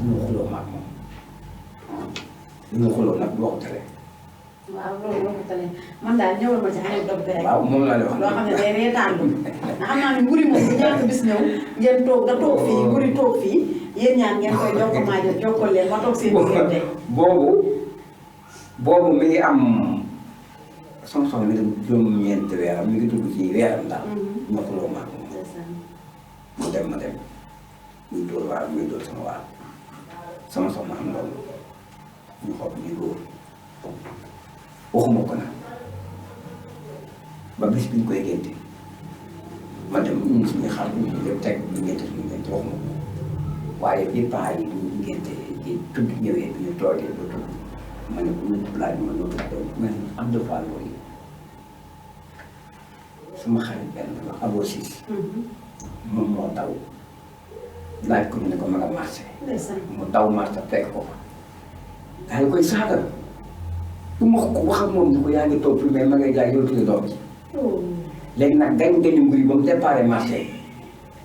ñu xuloo maag moom ñu xuloo nag du wax tere. waaw loolu waxu tale man daal ñëwal ma ci anecdote bi rek. waaw moom laa lay wax. loo xam ne day reetaan lu ndax xam naa ne mburi moom bu ñaata bis ñëw ngeen toog nga toog fii mburi toog fii yéen ñaan ngeen koy jokko maajo jokkal leen ma toog seen diggante. boobu mi ngi am sama soxna mi ngi juróom-ñeenti weeram mi ngi dugg ci weeram daal. ñu xuloo maag moom. mu dem ma dem muy dóor waar muy dóor sama waar sama soxna am loolu ñu xool muy dóor waxuma ko nag ba bis biñ koy génte ma dem ñun suñu xam ñu lépp teg ñu génte suñu génte waxuma ko waaye bi paa yi ñu génte di tudd ñëwee bi ñu toogee ba tudd ma ne ko ñu laaj ma loolu man am de fois loolu sama xarit benn la Abo Cissé moom moo daw laaj ko ñu ne ko ma nga marché mu daw marché fekk ko fa daal koy saaga bu ma ko wax ak moom ni ko yaa ngi toog fii mais ma ngay jaay yow tuuti doom ji léegi nag gañ-gañu mbir yi ba mu déparé marché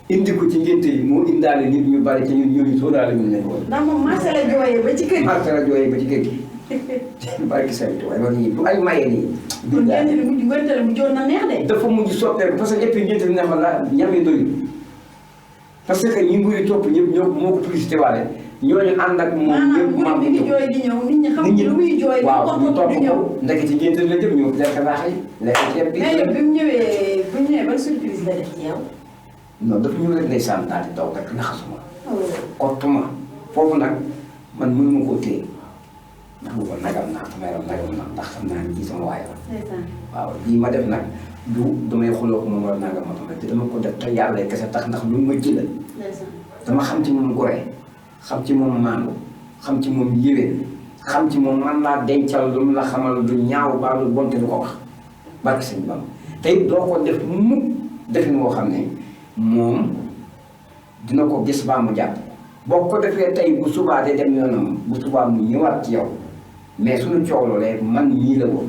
indi ko ci ngénte yi moo indaale nit ñu bari ci ñun ñooñu sóoraale ñu leen woon. ndax moom marché la jooyee ba ci kër gi. marché la jooyee ba ci kër gi. bari ki saytu waaye loolu du ay maye nii. kon ngénte li mujj ngénte li mujjoon na neex de. dafa mujj soppeeku parce que ñëpp ngénte li neexoon la ñam yi doyul parce que ñi mbiri topp ñëpp ñoo moo ko publicité waale ñooñu ànd ak moom ñëpp maanaam bu di jooy di ñëw nit ñi xam lu muy jooy. waaw ñu topp ko ndek ci ngénte la jëm ñëw lekk baax yi lekk ceeb bi. mais yow bi mu ñëwee ban surprise la def ci yow. non dafa ñëw rek ndeysaan daal di daw rek naxasuma kottuma foofu nag man mënuma koo téye ndax bu ko nagam naa sama yaram nagam naa ndax xam naa ni sama waay la waaw lii ma def nag du damay xuloo ko moom wala nagam ma tamit te dama ko def te yàlla kese tax ndax lu ma jëlal dama xam ci moom gore xam ci moom maandu xam ci moom yéwén xam ci moom man laa dencal lu mu la xamal du ñaaw baa lu bonte du ko wax barke sëñ Bam tey doo ko def mukk defin woo xam ne moom dina ko gis baa mu jàpp boo ko defee tey bu subaa de dem yoonam bu subaa mu ñëwaat ci yow mais suñu coow loolee man ñii la woon.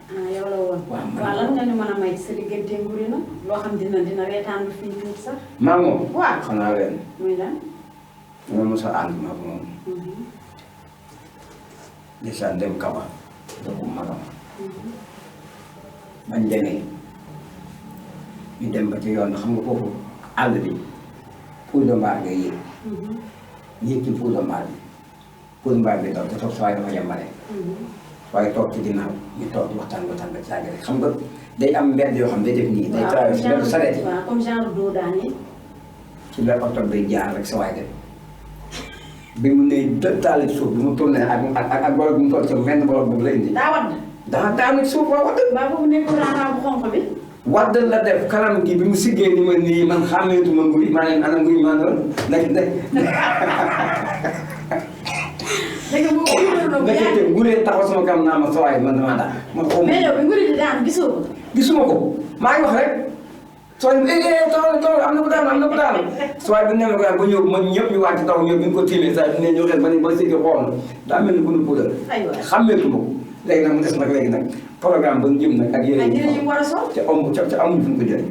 ah yow la woon. waaw lan nga ñu mën a may sa diggante Nguuri nag loo xam dina reetaan fii tuuti sax. maa moom. waaw xanaa leen. muy lan. dina mos a ànd ma ak moom. ndeysaan dem Kaba. dëkku magam. bañ demee. ñu dem ba ci yoon xam nga foofu àll bi pour de mbaar ngay yéeg. yéeg ci pour de mbaar bi pour mbaar bi daw te toog saa yi dafa yembale. waaye toog ci ginnaaw ñu toog di waxtaan ba caag rek xam nga day am mbedd yoo xam day def nii. day traversé benn sareet yi waaw comme genre doo daane. ci la oto bay jaar rek sa waay dem bi mu ne dëttaale ci suuf bi mu tourné ak bolok bi mu toll ci benn bolok boobu la indi. daa wadd. daa daanu ci suuf waa wadd. waaw boobu nekkul raanaa bu xonq bi. wadd la def kanam gi bi mu siggee ni ma nii man xàmmeetuma Nguuri maa leen ana Nguuri maa doon nekk léegi moom nekkete Nguuri taxaw sama kam naa ma sawaay man damaa daal man xaw ma. mais yow bi Nguuri di daan gisoo ko. gisuma ko maa ngi wax rek soo tool am na ko daan sawaay bu neme ko daal ba ñëw man ñëpp ñu wàcc taw ñëw bi ñu ko tiimee saa dina ñëw xel ba ni ba siggi xool daa mel ni bu nu puudar xàmmeetuma ko léegi nag mu des nag léegi nag programme ba jëm nag ak yére yi war a sol ca amuñu fu ñu ko jëlee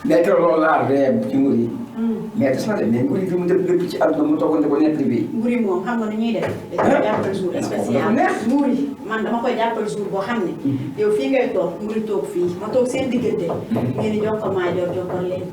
mais keroog loolu laa ree ci Nguuri mais des na de mais Nguuri fi mu def lépp ci àdduna mu toogoon ko nekk bi Nguuri moom xam nga nu ñuy def dañ koy jàppal jour spécial Nguuri man dama koy jàppal jour boo xam ne yow fii ngay toog Nguuri toog fii ma toog seen diggante ngeen di jokkoo maa jokkoo leen